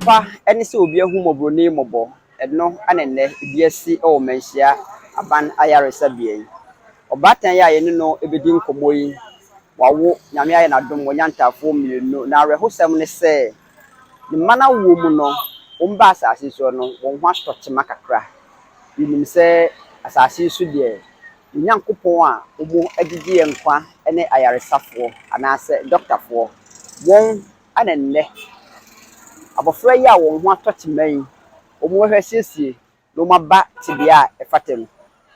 pa ne sɛ obi ahu mmɔborɔni mmɔbɔ. Ɛno na nnɛ ebi asi wɔ Manhyia Aban Ayaresabea yi. Ɔbaatan yi a yɛne no bɛdi nkɔmmɔ yi, wawo, Nyame ayɛ no adom, wanya ntaafoɔ mmienu. Na awerɛhosɛm ne sɛ, ne mma no awoɔ mu no, wɔbaa asase yi soɔ no, wɔn ho atɔ kyema kakra. Yɛnim sɛ asase yi so deɛ, yɛn Nyankopɔn a wɔgyegye yɛn nkwa ne ayaresafoɔ anaasɛ dɔktafoɔ, wɔn na nnɛ abɔfra yi a wɔn ho atɔ kyema yi, wɔbɛhwɛ asiesie na wɔaba tebea a ɛfata mu.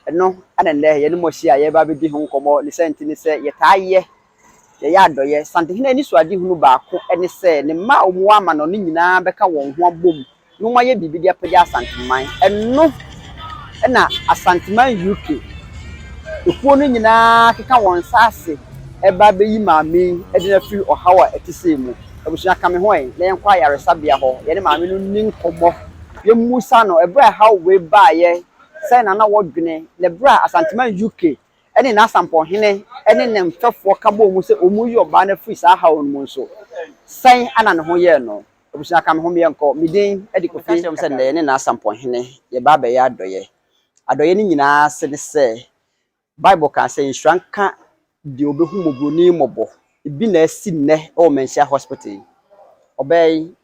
Ɛno na nnɛ yɛne mo ahyia a yɛreba abɛdi ho nkɔmmɔ. Ne saa nti ne sɛ yɛtaa yɛ yɛyɛ adɔeɛ. Santehene anisoadehunu baako ne sɛ ne mma a wɔwɔ amanɔne nyinaa bɛka wɔn ho abom na wɔayɛ biribi de apagya Asanteman. Ɛno na Asanteman UK ekuo no nyinaa keka wɔn nsa ase ɛba abɛyi maame yi de no afiri ɔhaw a ɛte sei mu. Abusua ka me ho ɛ na yɛnkɔ ayaresabea hɔ, yɛne maame no nni nkɔmmɔ, yɛmmusa no ɛberɛ a ɛhaw wei baeɛ, sɛn na na wɔdwene, na ɛberɛ a Asanteman UK ne n'asampɔhene ne ne mfɛfoɔ ka bɔɔ mu sɛ wɔreyi ɔbaa no afiri saa haw no mu nso, sɛn na ne ho yɛɛ no. Abusua ka me ho meɛnkɔ. Me din de Kofi. Meka kyerɛ wɔn sɛ nnɛ yɛne n'asampɔhene yɛba abɛyɛ adɔeɛ. Adɔeɛ no nyinaa ase ne sɛ, Bible kaa sɛ, nhyira nka deɛ ɔbɛhu mmɔborɔni mmɔbɔ. Ebi na asi nnɛ wɔ Manhyia Hospital yi. Ɔbaa yi,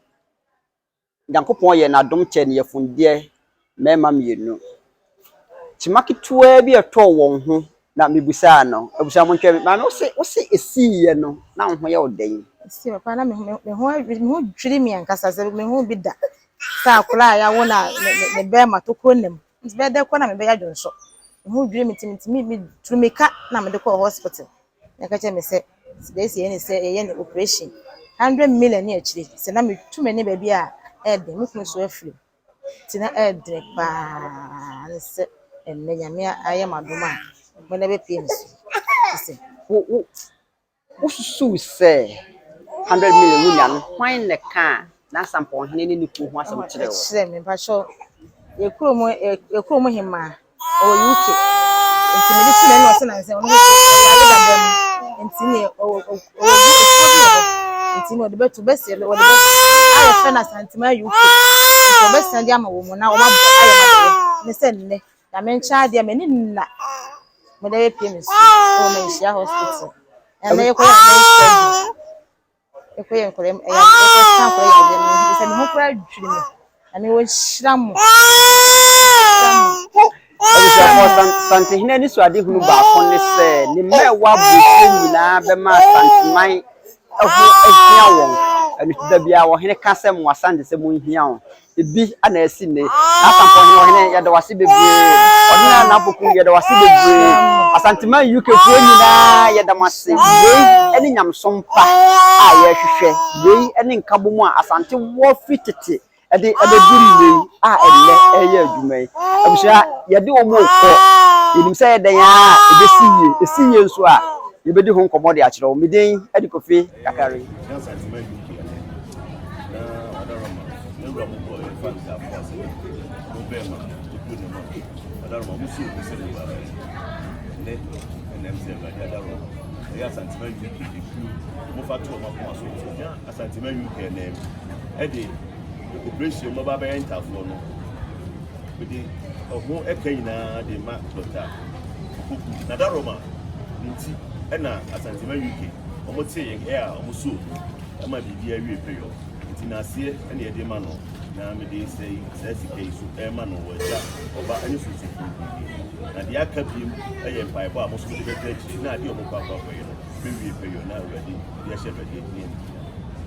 Nyankopɔn yɛɛ no adom kyɛɛ no yafundeɛ mmarima mmienu. Kyema ketewaa bi a ɛtɔɔ wɔn ho na mebisaa no. Abusua montwɛn me. Maame wose wose esiiɛ no na wo ho yɛ wo dɛn? Esi papa na me ho me ho me ho dwiri me ankasa sɛ me ho bi da sɛ akwadaa a yɛawo no a ne ne ne bɛrima tokuro nam nti bɛyɛ dɛ kɔ na mebɛyɛ adwonsɔ. Me ho dwiri me nti metumi metu mmirika na mede kɔɔ hospital. Na ɛka kyerɛ me sɛ deɛ esi yɛ ne sɛ yɛyɛ no operation 100 million ne akyire sɛ na metu m'ani baabi a ɛyɛ den me kunu so afiri mu nti na ɛyɛ den paa ne sɛ ɛnnɛ Nyame ayɛ m'adom a mene bɛpie me so. Sɛ Wo wo wosusuw sɛ 100 million wunya no, hwan na ɛkaa n'asampɔhene ne ne kuo ho asɛm kyerɛɛ wo? Ɛkyerɛ me mpakyɛw yɛ kurom yɛ kurom hemaa ɔwɔ UK nti mede tu n'ani ɔsɛ nansɛ ɔno nso ɔyare dada mu nti ne ɔwɔ ɔwɔ ekuo bi wɔ hɔ nti ne ɔde bɛto bɛsi ɔde bɛ ayɛ fɛ na Asanteman UK nti ɔbɛsan de ama wɔn mu na wɔn abɔ ayɛ ma deɛ ne sɛ nnɛ Nyame nkyɛn adeɛ m'ani nna mede bɛpie me so wɔ Manhyia Hospital. Ɛnɛ yɛkɔyɛ ɛnɛ surgery yɛkɔyɛ nkɔlaa mu ɛyɛ yɛkɔsa nkɔlaa yadeɛ no sɛ me ho koraa dwiri me. Nyame wɔnhyira mo, nhyira mo. Abusuafoɔ, Santehene anisoadehunu baako ne sɛ ne mma a ɛwɔ aburokyire nyinaa bɛma Asanteman ho ahia wɔn. Ɛno nti da biara ɔhene ka sɛ mo Asante sɛ monhia wɔn. Ebi na asi nnɛ yi. N'asampɔhene, ɔhene, yɛda wo ase bebree. Ɔhene Anapoku, yɛda wo ase bebree. Asanteman UK foɔ nyinaa, yɛda mo ase. Wei ne nyamesom pa a yɛrehwehwɛ. Wei ne nkabom a Asante wɔ firi tete de abɛduru nnɛ yi a ɛnnɛ ɛreyɛ adwuma yi. Abusua, yɛde wɔn rekɔ. Yɛnim sɛ ɛyɛ dɛn ara a ɛbɛsi yie. Ɛsi yie nso a, yɛbɛdi ho nkɔmmɔ de akyerɛ wo. Me din de Kofi Kakari. Na Asanteman UK ɛnɛ na Ɔdaroma na wura mo bɔ yɛfa ntafo ase mo bɛɛma ekuo ne ma Ɔdaroma mo si obi sɛ mo ba ɛnɛ ɛnam sɛ Awurade Adaroma ɛyɛ Asanteman UK ekuo mo fa to ɔmo akoma so na Asanteman UK ɛnɛ ɛde operation mo ba bɛyɛ ntafoɔ no mede ɛho ɛka nyinaa de ma Dɔkta Opoku na Adaroma ne nti ɛna Asanteman UK wɔn te yɛn ɛ a wɔn so ɛma biribi awie pɛyɔ nti n'aseɛ ɛna yɛde ma no na mede sɛ saa sika yi so ɛma no wɔ Agya, Ɔba ɛne Sunsum Kronkron din na deɛ aka biem ɛyɛ mpaebɔ a mo nso mode bɛka akyire na adeɛ a wɔn kɔ akɔ akɔyɛ no bɛwie pɛyɔ na Awurade de ahyɛ Awurade ne animuonyam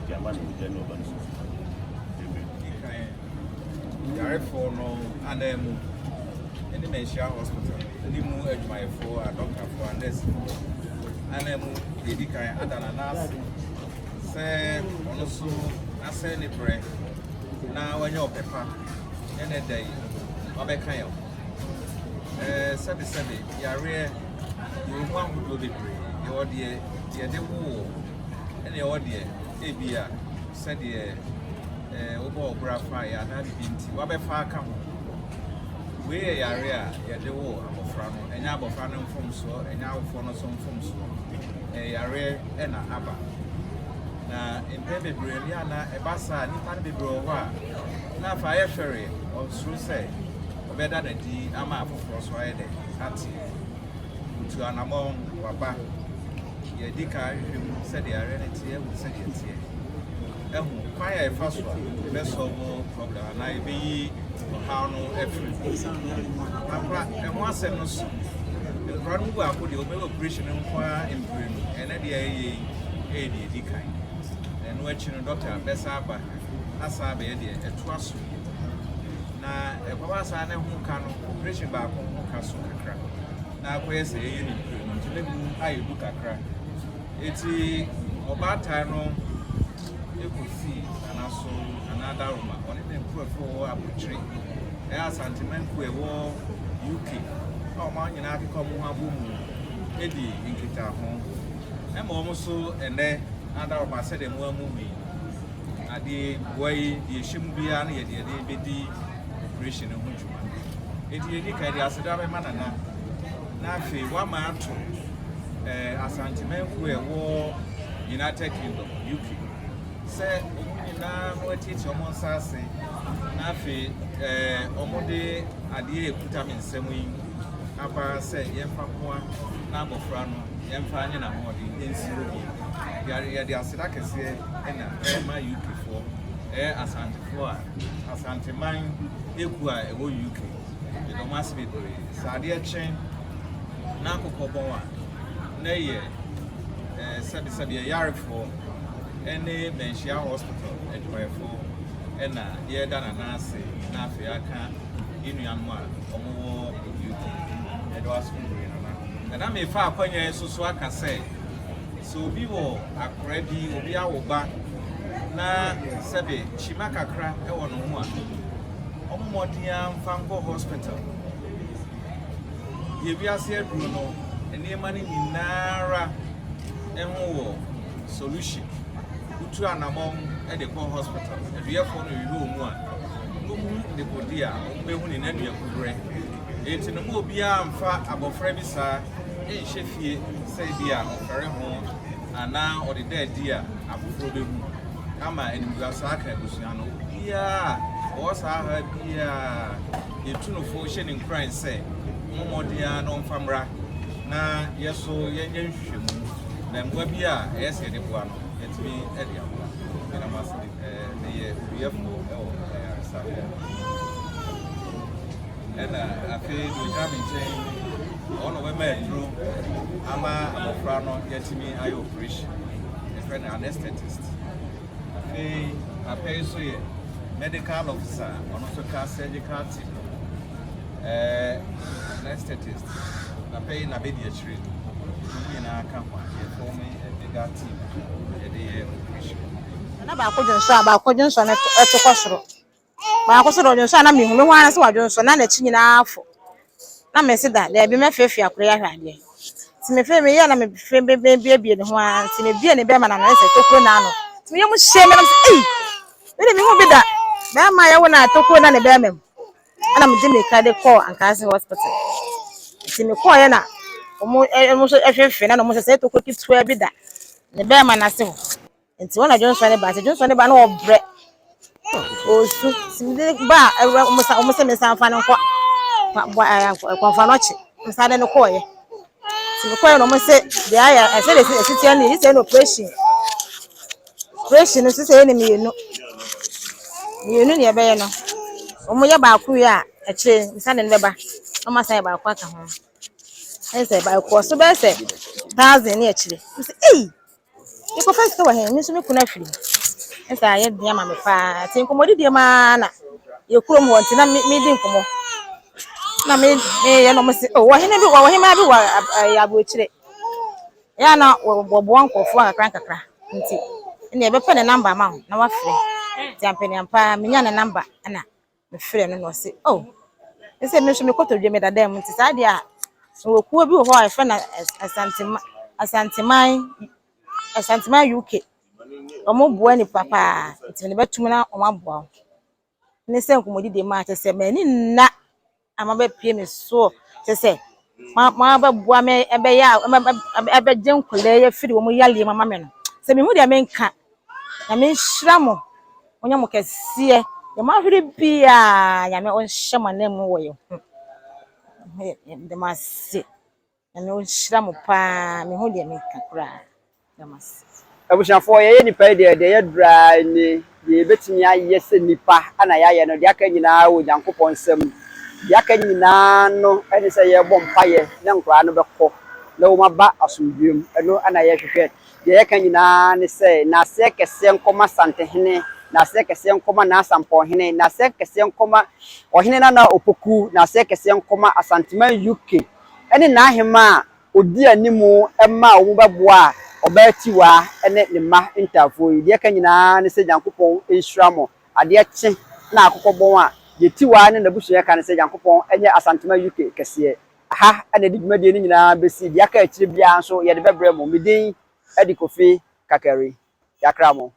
de ama no Agya ne Ɔba ne Sunsum Kronkron. Amen. Yarefoɔ no anan mu ne Manhyia Hospital ne mu adwumayɛfoɔ, adɔktafoɔ, anɛɛsefoɔ anan mu deɛ ɛdi kan ada n'anan ase sɛ ɔno nso asɛe ne berɛ na wanya ɔpɛ pa ne ne da yi wabɛka yɛn ho. Ɛɛ sɛbesɛbe yareɛ yɛwɔ mu ahodoɔ bebree. Yɛwɔ deɛ yɛde woo ɛne yɛwɔ deɛ ebia sɛdeɛ ɛɛ wobɔ ɔbra faeɛ anaa biribi nti wabɛfa aka ho. Wei yɛ yare a yɛde woo abɔfra no. Ɛnyɛ abɔfra no mfomsoɔ, ɛnyɛ awofoɔ no nso mfomsoɔ. Ɛyɛ yareɛ na aba. Na mpɛn bebree no yɛ a na ɛba saa a, nnipa no bebree wɔ hɔ a, na afei ayɛ fɛre, ɔsuro sɛ ɔbɛda no adi ama afoforɔ so ayɛ dɛ ate. Otu anammɔn, waba. Yɛadi kan ahwehwɛ mu sɛdeɛ yareɛ no teɛ, ahu sɛdeɛ ɛteɛ, ahu kwan a yɛfa so a yɛbɛsɔlvo problem anaa yɛbɛyi ɔhaw no afiri mu. Ampa, ɛho asɛm no so. Nkwadaa no mu baako deɛ wɔbɛyɛ operation no nko ara mprenu. Ɛnɛ deɛ ɛyɛ yi ɛyɛ deɛ ɛdi kan. Na ɛno akyi no dɔkta bɛsan aba asan abɛyɛ deɛ ɛtoa so bio. Na ɛkɔba saa na ɛho ka no operation baako ho ka so kakra. Na akɔyɛ sɛ yɛyɛ no mprenu nti na mu ayɛ du kakra. Eti ɔbaatan no kɔsii Nana so, Nana Daroma, ɔne ne nkurɔfoɔ wɔ aburokyire, ɛyɛ Asanteman kuo ɛwɔ UK, a wɔn nyinaa akeka wɔn ho abɔ mu di nkitaho. Ɛma wɔn nso ɛnɛ Nana Daroma sɛdeɛ mo amu hu yi, adeɛ boa yi deɛ ɛhyɛ mu biara no yɛ deɛ yɛde bɛdi operation no ho dwuma. Enti yɛdi kan de aseda bɛma Nana, na afei wama ato eh, Asanteman kuo ɛwɔ United Kingdom, UK, sɛ wɔn nyinaa no atiatia wɔn nsa ase na afei eh, wɔde adeɛ a ɛkuta me nsam yi aba sɛ yɛmfa mmoa na abɔfra no yɛmfa nye n'ahoɔden nsi hɔ bio. Yɛde aseda kɛseɛ na ɛrema UK foɔ, ɛyɛ Asantefoɔ a Asanteman ekuo a ɛwɔ UK. Yɛda wɔn ase bebree. Sɛ adeɛ kye na akokɔ bɔn a, na ɛyɛ eh, sɛbesɛbe ɛyarefoɔ ne Manhyia Hospital adwumayɛfoɔ ɛna yɛreda Nana ase na afei aka yɛn nuanom a wɔwɔ UK. Yɛda wo ase bebree Nana. Na na mefa akwanya yi so so aka sɛ sɛ obi wɔ akora bi, obi awo ba na sɛbe kyima kakra wɔ ne ho a, wɔn mmɔden ara mfa nkɔ hospital. Deɛ wiase aduro no, nneɛma no nyinaa ara ho wɔ solution. Wotu anamɔn de kɔ hospital, aduyɛfoɔ no hwehwɛ wɔn mu a, na wɔhu dekode a wɔbɛhu ne n'aduakuberɛ. Enti no ma obiara mfa abɔfra bi saa nhyɛ fie sɛ ebi a ɔfɛre ho anaa ɔde da adi a afoforɔ bɛhu ama animguaseɛ aka abusua no. Obiara a ɔwɔ saa ha biara yɛtu no fo hyɛ no nkuran sɛ ɔmmɔ mmɔden ara na ɔmfa mmra na yɛ so yɛnyɛ nhwehwɛmu na mmoa bi a ɛyɛ sɛ yɛde boa no yɛtumi de aboa. Meda mo ase meyɛ oduyɛfoɔ wɔ ayaresabea. Ɛna afei deɛ ɔgyina me nkyɛn ɔno na ɔbɛma aduro ama abɔfra no yɛatumi ayɛ operation. Yɛfrɛ no anesthetist. Afei papa yi nso yɛ medical officer a ɔno nso ka surgical team no ho. Ɛɛ anesthetist papa yi na bɛdi akyire. Wɔn nyinaa ka ho a yɛfɔm a bigger team a yɛde yɛ operation. Na baako dwonsɔ a baako dwonsɔ no to kɔ soro. Baako nso de ɔdwonsɔ a na mehu mehu ara sɛ wadwonsɔ na n'akyi nyinaa afɔ. Na mese da daabi mɛfeefee akora yi ahwɛ adeɛ. Nti mefee meyɛɛ na mefee mebiebie ne ho ara nti mebie ne bɛrima n'ano sɛ tokuro n'ano. Nti meyɛ mu hyee me na mese ei me de mehu bi da bɛrima a yɛwo no a tokuro na ne bɛrima mu. Ɛna mede mirika de kɔɔ Ankaase hospital. Nti mekɔɔeɛ na wɔn nso hwehwee na wɔn sɛ sɛ tokuro ketewa bi da ne bɛrima n'ase hɔ. Nti wɔn na dwonsɔ ne ba nti dwonsɔ ne ba na ɔbrɛ ɔresu nti mede ba a ɛwura wɔn sa wɔn sɛ me nsa nfa no nkɔ bɔ ɛɛ kɔnfa no akyi nsa de no kɔɔyɛ nti mekɔɔyɛ na wɔn sɛ deɛ ayɛ ɛsɛ de esi tia no yi sɛ ɛna operation operation no sisi ɛyɛ ne mmienu mmienu na ɛbɛyɛ no wɔn yɛ baako wie a akyire nsa de no bɛba na wɔn asan yɛ baako aka ho ɛsɛ sɛ ɛkɔɔ so bɛyɛ sɛ thousand ne akyire nti ei. Mekɔfa sika wɔ he? Me nso me kunu afiri mu. Ne saa ayɛ den ama me paa. Nti nkɔmmɔdidie mu ara na yɛ kurom hɔ nti na medi nkɔmmɔ. Na me meyɛ na wɔn se oh ɔhene bi wɔ ɔhemaa bi wɔ ɛyɛ aburokyire. Ɛyɛ a na wɔboa nkurɔfoɔ nkakra nkakra nti ɛnna yɛbɛpɛ ne namba ama wo na wafrɛ. Nti ampaniampa ara menya ne namba ɛna mefrɛɛ no na ɔse oh ɛsɛ me nso me kotodwe meda dan mu nti saa deɛ a mewɔ kuo bi wɔ hɔ a yɛfrɛ no Asantema Asanteman Asanteman UK wɔn boa nipa paa nti mede bɛtum na wɔn aboa wo ne sɛ nkɔmmɔdidie mu a kyerɛ sɛ m'ani nna ama bɛpie me soɔ kyerɛ sɛ ma abɛboa me ɛbɛyɛ a ɛbɛgye nkwadaa yi afiri wɔn yareɛ mu ama me no sɛ mehu deɛ menka. Nyame nhyira mo, ɔnyɛ mo kɛseɛ. Deɛ moahwere biara, Nyame ɔnhyɛ mo ananmu wɔ yɛn ho. Meda mo ase. Nyame ɔnhyira mo paa. Menhu deɛ menka koraa. Meda mo ase. Abusuafoɔ, yɛyɛ nnipa yi deɛ, deɛ yɛduru ara nie, deɛ yɛbɛtumi ayɛ sɛ nnipa na yɛayɛ no, deɛ aka nyinaa wɔ Onyankopɔn nsam. Deɛ aka nyinaa no ne sɛ yɛrebɔ mpaeɛ na nkwadaa no bɛkɔ na wɔaba asomdwoeɛ mu, ɛno na yɛhwehwɛ. Deɛ yɛka nyinaa ne sɛ, Nnaseɛ kɛseɛ nkɔma Santehene, nnaseɛ kɛseɛ nkɔma Naasampɔnhene, nnaseɛ kɛseɛ nkɔma Ɔhene Nana Opoku, nnaseɛ kɛseɛ nkɔma Asanteman UK ne n'ahemaa a ɔdi anim ma a wɔbɛboaa Ɔbaa Tiwaa ne ne mma ntaafoɔ yi. Deɛ ɛka nyinaa ne sɛ Nyankopɔn nhyira mo. Adeɛ kye na akokɔ bɔn a, deɛ Tiwaa ne n'abusua ka ne sɛ Nyankopɔn nyɛ Asanteman UK kɛseɛ. Aha na yɛde dwumadie no nyinaa bɛsi. Deɛ aka akyire biara nso yɛde bɛbrɛ mo. Me din de Kofi Kakari. Yɛakra mo.